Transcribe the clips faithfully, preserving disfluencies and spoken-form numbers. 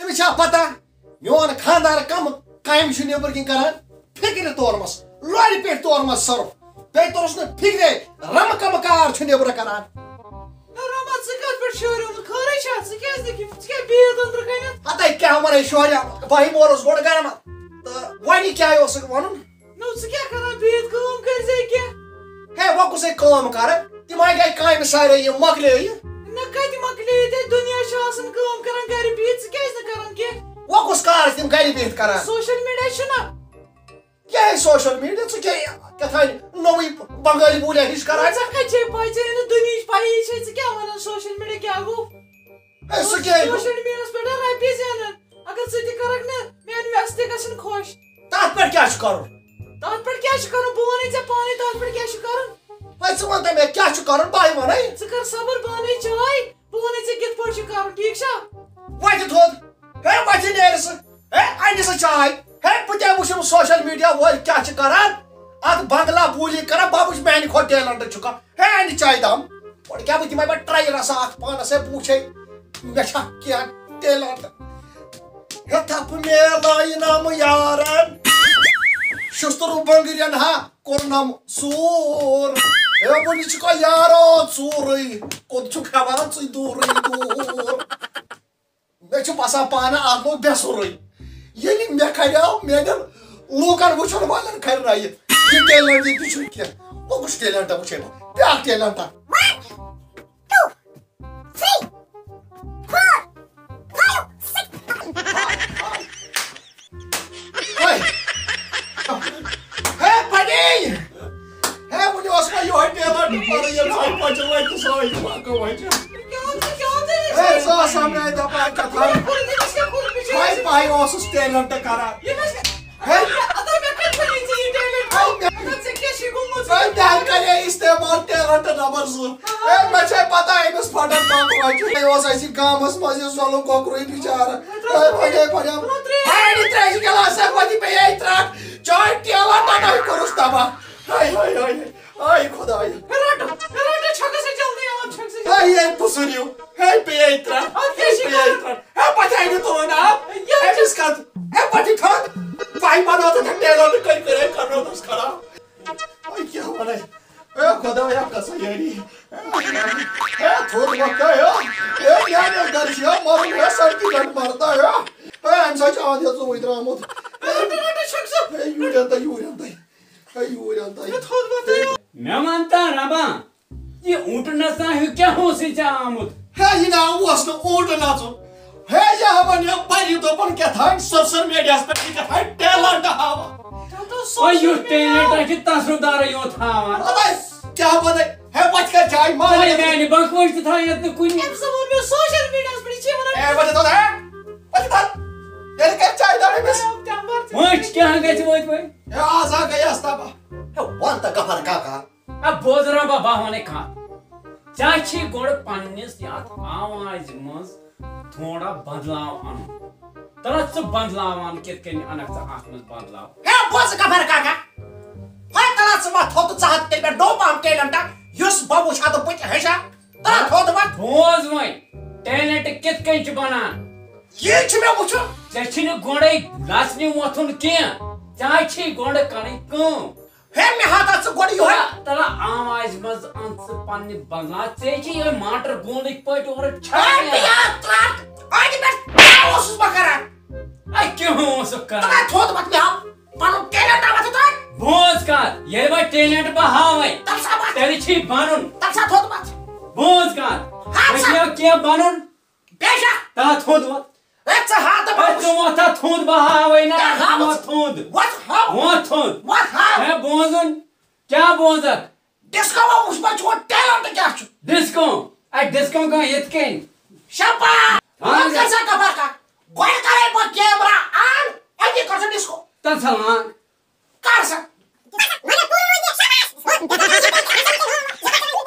أمِس چھا پتہ میون خاندار کم کامہِ چھُ نیٚبرٕ کِنۍ کران؟ فِکرِ تورمس، لورِ پٮ۪ٹھ تورمس صرف۔ بیٚیہِ توٚرُس نہٕ فِکرے، رمہٕ کمہٕ کار چھُ نیٚبرٕ کران۔ ہے رحمان، ژٕ کتھ پٮ۪ٹھ شوریومُت؟ خٲرٕے چھا؟ ژٕ کیٛازِ نہٕ کِنۍ؟ ژٕ کیٛاہ بِہِتھ أنٛدرٕ کَنٮ۪تھ؟ ہتے کیٛاہ وَنَے شوریا، بہٕ ہے مورُس گۄڈٕ گرمہٕ۔ تہٕ وۄنۍ کیٛاہ اوسُکھ وَنُن؟ نو، ژٕ کیٛاہ کران بِہِتھ؟ کٲم کٔرۍ زِ کینٛہہ۔ ہے، وۄنۍ کُسے کٲم کرٕ؟ تِم ہے گٔے کامہِ سارے، یِم مۄکلییہِ۔ نہ، کتہِ مۄکلییہِ؟ تیٚلہِ دُنیا چھُ آسان کٲم کران گرِ بِہِتھ، ژٕ کیٛازِ نہٕ کران کینٛہہ؟ وۄنۍ کُس کار چھِ تِم گرِ بِہِتھ کران؟ سوشل میڈیا چھُنہ۔ کیٛاہ ہے سوشل میڈیا؟ ژٕ کیٛاہ کیٛاہ تھانۍ نوٚوٕے بنگٲلۍ بوٗلیا ہِش کران؟ ژےٚ کتہِ چھے پَے؟ ژےٚ یی نہٕ دُنیہٕچ پَیی چھے، ژٕ کیٛاہ وَنان سوشل میڈیا کیٛاہ گوٚو؟ ہے، سُہ کیٛاہ گوٚو؟ سوشل میڈیاہَس پٮ۪ٹھ رۄپیہِ زینان، اگر ژٕ تہِ کَرَکھ نہ، میٛانہِ وٮ۪سہٕ تہِ گژھن خۄش۔ تَتھ پٮ۪ٹھ کیٛاہ چھُ کَرُن؟ تَتھ پٮ۪ٹھ کیٛاہ چھُ کَرُن؟ بہٕ وَنَے ژےٚ پانَے تَتھ پٮ۪ٹھ کیٛاہ چھُ کَرُن۔ ہے، ژٕ وَن تہٕ مےٚ کیٛاہ چھُ کَرُن، بہٕ ہے وَنَے۔ ژٕ کر صبر، بہٕ اَنَے چاے، بہٕ وَنَے ژےٚ کِتھ پٲٹھۍ چھُ کَرُن، ٹھیٖک چھا؟ وَتہِ تھوٚد۔ ہے، وَتہِ نیرِ سُہ۔ ہے، اَنہِ سُہ چاے۔ ہے، بہٕ تہِ وٕچھُم سوشل میڈیا وٲلۍ کیٛاہ چھِ کَران۔ اَتھ بنگلہ بوٗلی کَران، بہٕ وٕچھ میٛانہِ کھۄتہٕ ٹیلنٹ چھُکھا۔ ہے، اَنہِ چاے دام۔ گۄڈٕ کیٛاہ بہٕ دِمَے پَتہٕ ٹرٛایِل آسان اَکھ پانَس، ہے، بہٕ وٕچھے، مےٚ چھا کینٛہہ ٹیلنٹ۔ ہے، تھپھ میلایہِ نام یارن، شُستُر بنگرین ہا کوٚرنم ژوٗر۔ ہے، وُنہِ چھُکھا یارو ژوٗرٕے، کوٚت چھُکھ ہٮ۪وان ژٕے دوٗرٕے دوٗر؟ مےٚ چھُ باسان پانہٕ اَتھ لوٚگ بے سورُے۔ ییٚلہِ مےٚ کھریو، میٛانٮ۪ن لوٗکن وٕچھن والٮ۪ن کھرِ نہ یہِ، یہِ ٹیلنٹ یہِ تہِ چھُنہٕ کینٛہہ۔ وۄنۍ کُس ٹیلنٹا وٕچھے بہٕ؟ بیٛاکھ ٹیلنٹا۔ One, two, three, four, five, six. ہے۔ ہے، پنی۔ ہے، وُنہِ اوس مےٚ یِہوٚے ٹیلنٹ پَرُن، ییٚلہِ سۄے پَچہِ وَتہِ سۄے پَکو وَتہِ۔ کیٛاہ اوس، کیٛاہ اوس؟ ہے، سۄ آسان مےٚ دَپان کیٛاہ تام۔ کوٚر تٔمِس کیٛاہ کوٚر بِچٲرِس؟ پَے، پَے اوسُس ٹیلنٹ کَران۔ ییٚمِس ہے۔ اَدٕ مےٚ کَتہِ وَنے ژےٚ یہِ ٹیلنٹ؟ ہے، مےٚ اَدٕ ژےٚ کیٛاہ چھُے گوٚمُت؟ ہے، مےٚ کَرے استعمال ٹیلنٹ نمبر زٕ۔ ہے، مےٚ چھے پَتہ أمِس پھٹن پَکھ وَتہِ۔ ہے، اوس اَسہِ گامَس منٛز یہِ زۄلُن کۄکرُے بِچارٕ۔ ہے، پھٹے، پھٹے۔ ہے، أڑِ ترٛیشہِ گِلاسہٕ ہٮ۪کھ وَتہِ بیٚیہِ اَتہِ ترٛٹھ۔ چاے ٹیلنٹ نَے کوٚرُس تباہ۔ ہاے، ہاے، ہاے، ہاے۔ آے خۄدایا۔ رَٹہٕ، رَٹہٕ، چھَکھ ژٕ جلدی یِوان، چھَکھ ژٕ جلدی۔ ہے، یے پُسُر ہیوٗ۔ ہے، پیٚیے ترٛٹھ۔ اَدٕ کیٛاہ چھِ ہے، پیٚیے کَرُن؟ ترٛٹھ۔ ہے، پَتہٕ ہے نہٕ تُلُن آب۔ یہِ ہے، چھِ أمِس کَتھ؟ ہے، پَتہٕ چھِ تھَد۔ پَے بَناو تہٕ تھَد ٹیلَر کٔرۍ کٔرۍ ہے کَرنو تَس خراب۔ ہے، کیٛاہ وَنَے؟ ہے، خۄدایا، کَسا یٲری۔ ہے، تھوٚد وۄتھ ہے۔ ہے، میٛانہِ گَرِ چھِ ہے مَرُن ہے، سڑکہِ پٮ۪ٹھ مَرتا ہے۔ ہے، اَمہِ سۭتۍ چھِ آز یَتھ زُوٕے درٛامُت۔ ہے، رَٹہٕ، رَٹہٕ، چھَکھ ژٕ۔ ہے، یوٗرۍ اَن تہٕ، یوٗرۍ اَن تہٕ۔ ہے، یوٗرۍ اَن تہٕ۔ ہے، تھوٚد وۄتھ ہے۔ مےٚ وَن تہٕ رَبا، یہِ اوٗنٛٹہٕ نَژان ہیوٗ کیٛاہ اوسُے ژےٚ آمُت؟ ہے، یہِ نہ اوس نہٕ اوٗنٛٹہٕ نَژُن۔ ہے، یہِ ہا وَنہِ پَری دوٚپُن کیٛاہ تھام سوشل میڈیاہَس پٮ۪ٹھ یہِ کیٛاہ تھام ٹیلنٹ ہاوان۔ تَتھ اوس وۄنۍ یُتھ سوشل میڈیا۔ ٹیلنٹ آسہِ تَس رُدارَے یوت ہاوان۔ اَدٕ کیٛاہ وَنَے؟ ہے، وۄتھ کَر چاے ماز۔ وۄنۍ میٛانہِ بَکوٲج تہِ تھاو یَتھ نہٕ کُنہِ۔ أمۍ زٕ ووٚن مےٚ سوشل میڈیاہَس پٮ۪ٹھ یہِ چھِ وَنان۔ ہے، وۄتھ یَتھ، ہے، وۄتھ یَتھ۔ ییٚلہِ کَرِ چاے دَر أمِس۔ ہے، تَمہِ پَتہٕ وۄنۍ کیٛاہ گژھِ وۄنۍ وۄنۍ؟ ہے، آز ہا گٔیَس تباہ۔ ہے، وَن تہٕ غفار کاکا۔ اے بوز ربا، بہٕ وَنَے کَتھ۔ ژےٚ چھی گۄڈٕ پنٛنِس یَتھ آوازِ منٛز تھوڑا بدلاو اَنُن۔ تَلہٕ ژٕ بدلاو اَن، کِتھ کٔنۍ اَنَکھ ژٕ اَتھ منٛز بدلاو؟ ہے، بوز غفار کاکا۔ ہے، تَلہٕ ژٕ وَتھ تھوٚد، ژٕ ہَتھ تیٚلہِ مےٚ ڈوٚب پَہَم ٹیلنٹ، یُس بہٕ وٕچھ ہا تہٕ بہٕ تہِ ہیٚچھِ ہا۔ تَلہٕ تھوٚد وَتھ۔ بوز وۄنۍ، ٹیلنٹ کِتھ کٔنۍ چھُ بَنان؟ یی چھُ مےٚ وٕچھُن۔ ژےٚ چھی نہٕ گۄڈَے لَژنہِ وۄتھُن کینٛہہ، ژےٚ چھی گۄڈٕ کَرٕنۍ کٲم۔ ہے، مےٚ ہا تَتھ ژٕ گۄڈٕ یِہوٚے۔ تَلہٕ، تَلہٕ آوازِ منٛز اَن ژٕ پنٛنہِ بدلاو۔ ژےٚ چھِ یِہوٚے ماٹر گوٗنٛدٕکۍ پٲٹھۍ اورٕ ہے، چھَکھ بیا ترٛٹھ۔ اَتہِ پٮ۪ٹھ کیٛاہ اوسُس بہٕ کران؟ اَے، کیٛاہ اوسُکھ کران؟ تَلہٕ تھوٚد وَتھ مےٚ ہاو۔ پَنُن ٹیلنٹ ہا وَتھ ترٛٹھ۔ بوز کَتھ، ییٚلہِ وۄنۍ ٹیلنٹ بہٕ ہاوَے، تَلہٕ سا وَتھ۔ تیٚلہِ چھی بَنُن۔ تَلہٕ سا تھوٚد وَتھ۔ بوز کَتھ، ہا، بہٕ سا۔ چھُس کینٛہہ بَنُن۔ بے شک۔ تَلہٕ تھوٚد وَتھ۔ ہے، ژٕ ہاو تہٕ اے، بہٕ ژٕ وۄتھ تھا تھوٚد، بہٕ ہاوَے نا۔ ہے، ہاو۔ وۄتھ تھوٚد۔ وۄتھ ہاو۔ وۄتھ تھوٚد۔ وۄتھ ہاو۔ ہے، بوزُن۔ کیٛاہ بوزَکھ؟ ڈسکو وۄنۍ وٕچھ، وۄنۍ چون ٹیلنٹ کیٛاہ چھُ۔ ڈسکو؟ اے، ڈسکو گوٚو یِتھ کٔنۍ۔ شاباش۔ ہاں۔ وۄنۍ کر سا غفار کاک۔ گۄڈٕ کرے بہٕ کیمرہ آن، اَتی کر ژٕ ڈسکو۔ تَلہٕ سا لانگ۔ کر سا۔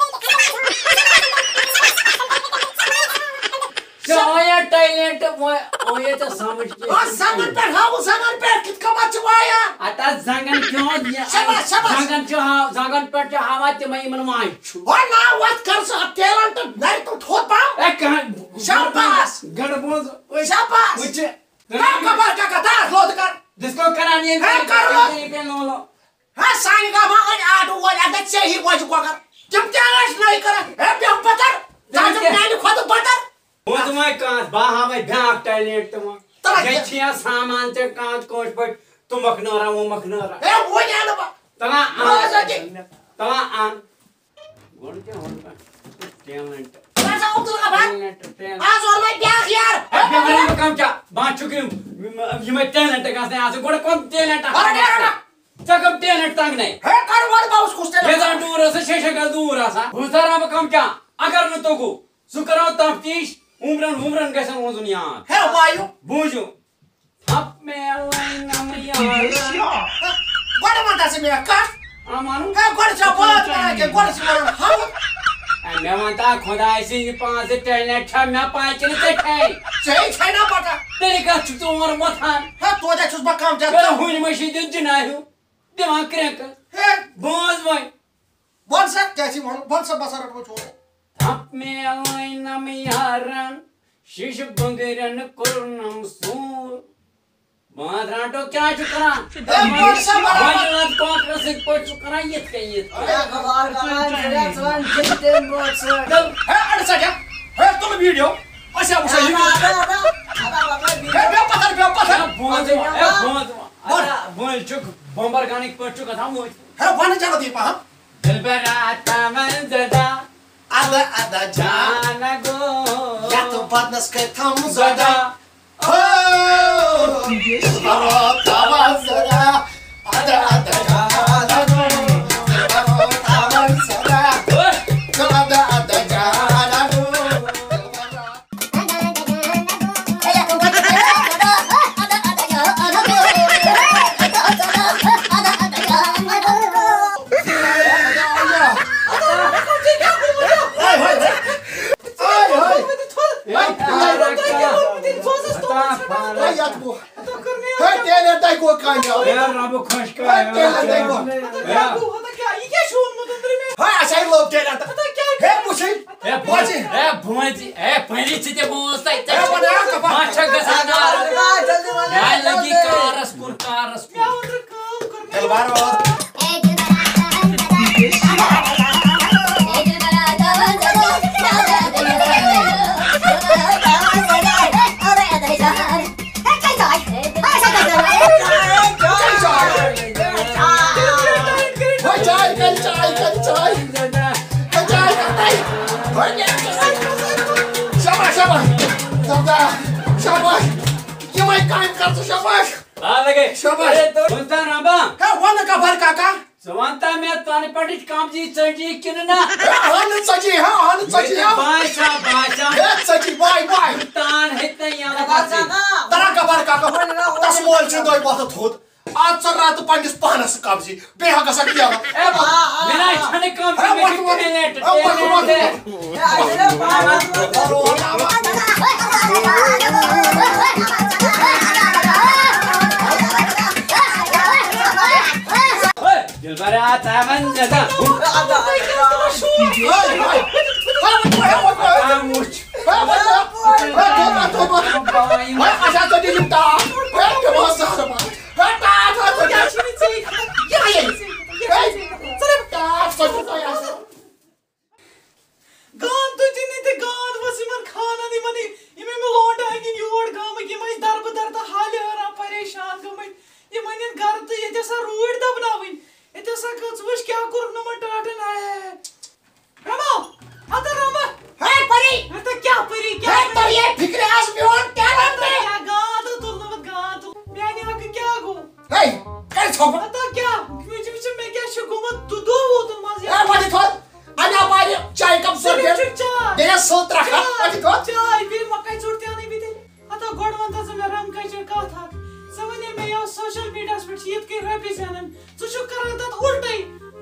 ژےٚ آیا ٹیلنٹ؟ او، یہِ ژےٚ سمجھ کینٛہہ او، چھُنہٕ زنٛگن کینٛہہ۔ پٮ۪ٹھ ہاوُ، زنٛگن پٮ۪ٹھ کِتھ کٔنۍ وَتھ ژٕ وایان؟ اَتھ آ زنٛگن کیٛاہ وَتھ؟ یہِ شاباش، شاباش۔ زنٛگن چھُ ہاو-، زنٛگن پٮ۪ٹھ چھُ ہاوان تِمے یِمن وانٛچہِ چھُ۔ وۄنۍ نا وَتھ کر ژٕ اَتھ ٹیلنٹ نَرِ تُل تھوٚد پَہم۔ اے، کانٛہہ شاباش۔ گنٛڈٕ بوز، أسۍ شاباش۔ وٕچھِ۔ کر کبر کا کتھا لوٚت کر۔ ڈسکو کران ییٚمہِ ہے، کر لوٚت۔ ییٚمہِ لولو۔ ہے، سانہِ گامہٕ أنۍ آٹوٗ وٲلۍ، اَتھ گژھِ ژےٚ ہی وۄزِ کۄکر۔ تِم تہِ ٲسۍ نٔے کران۔ ہے، بیٚہہ پتر۔ ژٕ تِم آسکھ تہِ میانہِ کھۄتہٕ بدتر۔ بوز وۄنۍ کتھ، بہٕ ہاوے بیٛاکھ ٹیلنٹ تہِ وۄنۍ۔ تَلہ ییٚتہِ کیٛاہ؟ چھِ یا سامان ژےٚ کانٛہہ کٲنٛسہِ پٲٹھۍ تُمبکھ نٲرا وُمبکھ نٲرا۔ ہے، وۄنۍ اَنہٕ بہٕ۔ تَلہ اَن۔ بوز اَتہِ۔ تَلہ اَن۔ گۄڈٕ کیٛاہ ووٚن مےٚ؟ ٹیلنٹ۔ ژٕ ہسا عبدالغفار۔ Talent, talent. آز ووٚن مےٚ بیٛاکھ یار۔ ہے، بیٚہہ وَنان بہٕ کَم کیٛاہ؟ بہٕ ہا چھُکھ یِم، یِم، یِمَے ٹیلنٹ گژھنَے آسٕنۍ۔ گۄڈٕ کَم ٹیلنٹ اَکھ۔ وَن یارا۔ ژےٚ کَم ٹیلنٹ تَنگ نَے؟ ہے، کَر وَن بہٕ اوسُس کُس ٹیلنٹ؟ ییٖژاہ دوٗر ٲسٕس، شیشے گژھِ دوٗر آسان۔ بہٕ زانہٕ بہٕ کَم کیٛاہ؟ اگر نہٕ توٚگُو، سُہ کَرو تفتیٖش، عُمرَن، عُمرَن گژھن روزُن یاد۔ ہے، وایو۔ بوٗزِو۔ اپ مےٚ لٲنَم یارا۔ گۄڈٕ وَن تہٕ ژٕ مےٚ کَتھ۔ اَما نہٕ۔ ہے، گۄڈٕ چھا بٲتھ وَنان کِنہٕ گۄڈٕ چھِ وَنان ہَوُن؟ اے، مےٚ وَن تہٕ خۄداے سٕنٛدِ پانٛژٕ ٹیلنٹ چھا مےٚ پَے کِنہٕ ژےٚ چھے؟ ژےٚ چھے نا پَتہ۔ تیٚلہِ کَتھ چھُکھ ژٕ اورٕ وۄتھان؟ ہے، توتہِ چھُس بہٕ کَم زیادٕ تیٚلہِ کَم۔ ہُنہِ مٔشیٖد دیُن جِناح ہیوٗ، دِوان کرٛٮ۪کہٕ۔ ہے۔ بوز وۄنۍ۔ وَن سا، کیٛاہ چھِ وَنُن؟ وَن سا، بہٕ ہسا رَٹہٕ وۄنۍ چون۔ اپ مےٚ لٲنَم یارَن، شیٖشہٕ بٕنٛگرٮ۪ن کوٚرنَم سوٗر۔ بانٛد رانٛٹو کیٛاہ چھُ کران؟ ہے، بہٕ چھُس وَنان۔ وۄنۍ لَگ کاکرَس سۭتۍ پٲٹھۍ چھُ کران یِتھ کٔنۍ، یِتھ کٔنۍ۔ ہے، خبر کران، ژٕ ژٕ وَن جِتھ تٔمۍ بٲتھ سۭتۍ۔ تہٕ ہے، اَڑٕ سا کیٛاہ؟ ہے، تُل ویٖڈیو۔ أسۍ ہا وٕچھو یہِ ویٖڈیو۔ ہے، بیٚہہ پَتھر، بیٚہہ پَتھر۔ ہے، بونٛز یِوان، ہے، بونٛز یِوان۔ بونٛز۔ اَتھ ہا بونٛز چھُکھ بمبر گانٕکۍ پٲٹھۍ چھُکھ گژھان وٲتۍ۔ ہے، وَنہٕ جلدی پَہَم۔ دلبرا تمن زدہ۔ ادا ادا جان۔ جان گو۔ یتھ بدنس کٔرۍ تھم زدہ۔ ہو۔ کرو تھاوان زدہ۔ ادا ادا جان گو۔ کرو تھاوان زدہ۔ ادا ادا جان گو۔ ہے، ٹیلنٹ تۄہہِ گوٚو کامیاب۔ ہے، رۄبہٕ خۄش ہے، کر۔ ٹیلنٹ تۄہہِ گوٚو۔ ہے، اَسہِ ہے لوٚب ٹیلنٹ۔ ہے، وٕچھِو۔ ہے، بوزِ۔ ہے، بوزِ۔ ہے، پٔرِتھ ژٕ تہِ بوز تَتہِ۔ ہے، وَن حظ، دَپان۔ ما چھَکھ گژھان نار؟ ہے، لٔگی کارَس کُن، کارَس کُن۔ دِلبر۔ وۄنۍ چاے، کَر چاے، کَر چاے، کَر چاے، کَر چاے۔ وۄنۍ کیٛاہ؟ شاباش، شاباش۔ شاباش۔ یِمَے کامہِ کَر ژٕ، شاباش۔ آ، لگے۔ شاباش۔ اے، تو بولتا رابا۔ ہے، وَنہٕ کَبر کاکا۔ ژٕ وَن تا مےٚ، تَنہٕ پٮ۪ٹھٕ چھِ کَم چیٖز ژٔجی کِنہٕ نہ؟ ہے، اَہَن ژٔجی، ہے، اَہَن ژٔجی، ہے۔ باسا، باسا۔ ہے، ژٔجی، واے، واے۔ تان ہے تہٕ یَلہٕ گژھِ۔ تَران کَبر کاکا۔ تَس مول چھُ دۄے وۄتھٕ تھوٚد۔ آز ژٕ راتہٕ پنٛنِس پانَس قبضی۔ بیٚیہِ ہا گژھان یَلہٕ۔ اے، مےٚ نہ چھَنہٕ کَم، ہے، مےٚ چھِ وۄتھ، وۄتھ۔ ٹیلنٹ، ہے، وۄتھ، وۄتھ، ٹیلنٹ۔ وۄتھ۔ دلبرا، تامن زدہ۔ گانٛد تُجِنۍ تہٕ گانٛد ؤژھ یِمن خانن، یِمن، یِم أمۍ لونڈٕ أنِن یور گامٕکۍ، یِم ٲسۍ دربہٕ در تہٕ حالہِ حٲران، پریشان گٔمٕتۍ۔ یِم أنِن گرٕ تہٕ ییٚتہِ ہسا روٗدۍ دبناوٕنۍ۔ ییٚتہِ ہسا کٔژ وٕچھ کیٛاہ کوٚرُکھ نہٕ یِمن ٹاٹھن۔ ہے، رمو، ہتا رمو۔ ہے پری۔ ہتا کیٛاہ پری، کیٛاہ ہے پری؟ تۄہہِ یہِ فِکرِ آز میون ٹیلنٹ؟ ہتا کیٛاہ گانٛد تُلنہٕ وقت گانٛد تُل؟ میٛانہِ حقہٕ کیٛاہ گوٚو؟ ہے، کَتہِ ژھۄپہٕ؟ ہتا کیٛاہ؟ وٕچھ، وٕچھ، مےٚ کیٛاہ چھُ گوٚمُت؟ دُ-، دُہ ووتُن منٛزٕ۔ ہے، وۄنۍ تھوٚد۔ اَمہِ اَپارِ چایہِ کپ ژور صرف بیٚیہِ۔ چھُ چاے۔ بیٚیہِ سُہ ترٛکھ۔ چاے، وۄنۍ تھوٚد۔ چاے، بیٚیہِ مۄکلے ژوٚٹ تہِ اَنٕے بہٕ تیٚلہِ۔ ہتا گۄڈٕ وَن تہٕ ژٕ مےٚ رنٛگ کچہِ کَتھ اَکھ۔ ژٕ وَنے مےٚ یَوٕ سوشل میٖڈیاہَس پٮ۪ٹھ چھِ یِتھ کٔنۍ رۄپیہِ زینان۔ ژٕ چھُکھ کران تَتھ اُلٹَے۔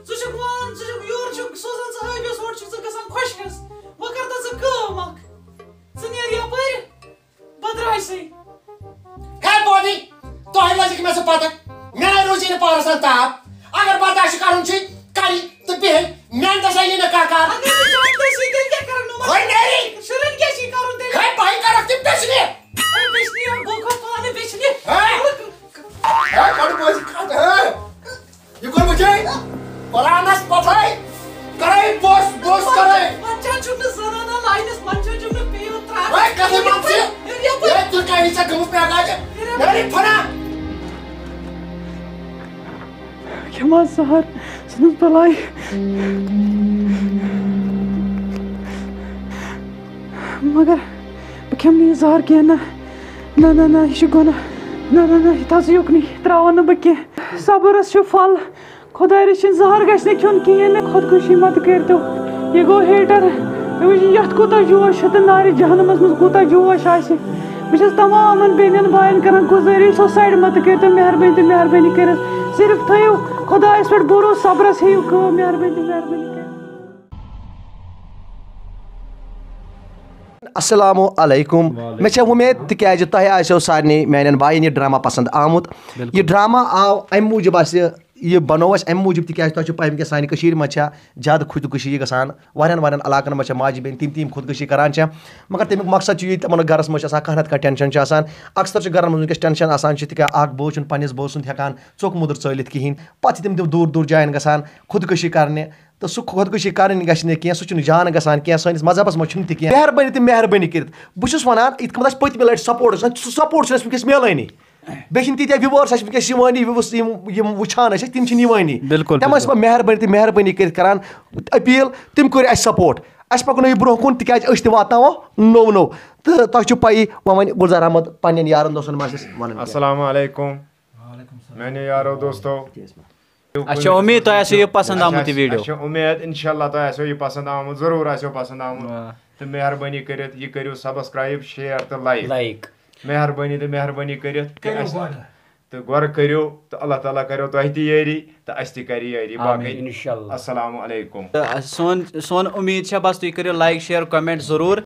ژٕ چھُکھ وَنان، ژٕ چھُکھ یورٕ چھُکھ سوزان ژٕ ٲبیَس، اورٕ چھُکھ ژٕ گژھان خۄشکَس۔ وۄنۍ کر تہٕ ژٕ کٲم اَکھ۔ ژٕ نیر یَپٲرۍ۔ بہٕ درٛاے سُے۔ گٔمٕژ مےٚ گاڑِ، میٛانہِ فنا۔ کھٮ۪مہٕ حظ زہر، ژھٕنُس بلاے۔ مگر بہٕ کھٮ۪مہٕ نہٕ یہِ زہر کینٛہہ، نہ، نہ، نہ، نہ، یہِ چھُ گۄناہ۔ نہ، نہ، نہ، یہِ تھاو ژٕ یُکنُے، یہِ ترٛاوَن نہٕ بہٕ کینٛہہ۔ صبرَس چھُ پھل۔ خۄداے رٔچھِنۍ، زہر گژھِ نہٕ کھیوٚن کِہیٖنۍ نہٕ۔ خۄدکُشی مہ تہِ کٔرۍتو۔ یہِ گوٚو hater۔ مےٚ وٕچھ یَتھ کوٗتاہ جوش چھُ تہٕ نارِ جہنمَس منٛز کوٗتاہ جوش آسہِ۔ بہٕ چھَس تمامَن بیٚنٮ۪ن بایَن کران گُزٲرِش، سُہ side مہ تہِ کٔرۍتو مہربٲنی تہٕ مہربٲنی کٔرِتھ۔ صرف تھٲیِو خۄدایَس پٮ۪ٹھ بھروسہٕ، صبرَس ہیٚیِو کٲم، مہربٲنی تہٕ مہربٲنی کٔرِتھ۔ السلام علیکم۔ وعلیکم۔ مےٚ چھےٚ وۄمید تِکیٛازِ تۄہہِ آسیو سارنٕے میٛانٮ۪ن بایَن یہِ ڈرٛاما پَسنٛد آمُت۔ بِلکُل۔ یہِ ڈرٛاما آو اَمہِ موٗجوٗب اَسہِ یہِ بنوو اَسہِ اَمہِ موٗجوٗب تِکیٛازِ تۄہہِ چھو پَے وٕنکیٚس سانہِ کٔشیٖرِ منٛز چھےٚ زیادٕ خودکُشی گژھان۔ واریاہَن واریاہَن علاقَن منٛز چھےٚ ماجہِ بیٚنہِ تِم تِم خودکُشی کَران چھےٚ۔ مگر تَمیُک مقصد چھُ یہِ، تِمَن گَرَس منٛز چھِ آسان کانٛہہ نَتہٕ کانٛہہ tension چھُ آسان۔ اکثر چھُ گَرَن منٛز وٕنکیٚس tension آسان چھُ تِکیٛازِ اَکھ بوے چھُنہٕ پنٛنِس بٲے سُنٛد ہٮ۪کان ژوٚک موٚدُر ژٲلِتھ کِہیٖنۍ۔ پَتہٕ چھِ تِم تِم دوٗر دوٗر جایَن گژھان خودکُشی کَرنہِ۔ تہٕ سُہ خودکُشی کَرٕنۍ گژھِ نہٕ کینٛہہ، سُہ چھُنہٕ جان گژھان کینٛہہ، سٲنِس مذہبَس منٛز چھُنہٕ تہِ کینٛہہ۔ مہربٲنی تہٕ مہربٲنی کٔرِتھ، بہٕ چھُس وَنان، یِتھ کٔنۍ اَسہِ پٔتمہِ لَٹہِ support اوس، سُہ support چھُنہٕ اَسہِ وٕنکیٚس میلٲنی۔ بیٚیہِ چھِنہٕ تیٖتیٛاہ viewers اَسہِ وٕنکیٚس یِوٲنی، views یِم، یِم وٕچھان ٲسۍ اَسہِ، تِم چھِنہٕ یِوٲنی۔ بِلکُل، تِم ٲسۍ بِلکُل۔ پَتہٕ مہربٲنی تہٕ مہربٲنی کٔرِتھ کَران appeal، تِم کٔرِو اَسہِ support۔ اَسہِ پَکنٲیِو برٛونٛہہ کُن، تِکیٛازِ أسۍ تہِ واتناوو نوٚو نوٚو۔ تہٕ تۄہہِ چھُو پَیی، وۄنۍ وَنہِ گُلزار احمد پنٛنٮ۪ن یارَن دوستَن منٛز اَسہِ وَنان کینٛہہ۔ السلام علیکم۔ میٛانیو یارو دوستو۔ اَسہِ چھِ اُمید تۄہہِ آسیو یہِ پسنٛد آمُت یہِ اَسہِ، video۔ اَسہِ چھِ اُمید، اِنشاءاللہ تۄہہِ آسیو یہِ پسنٛد آمُت، ضروٗر آسیو پسنٛد آمُت۔ واہ۔ تہٕ مہربٲنی کٔرِتھ یہِ کٔرِو subscribe، share تہٕ like۔ Like۔ مہربٲنی تہٕ مہربٲنی کٔرِتھ تہٕ کٔرِو اَسہِ گۄڈٕ۔ تہٕ گۄڈٕ کٔرِو تہٕ اللہ تعالیٰ کَریو تۄہہِ تہِ یٲری تہٕ اَسہِ تہِ کَرِ یٲری۔ آمین، باقٕے اِنشاءاللہ۔ السلام علیکم۔ تہٕ سون، سون اُمید چھےٚ بس تُہۍ کٔرِو like، share، comment ضروٗر۔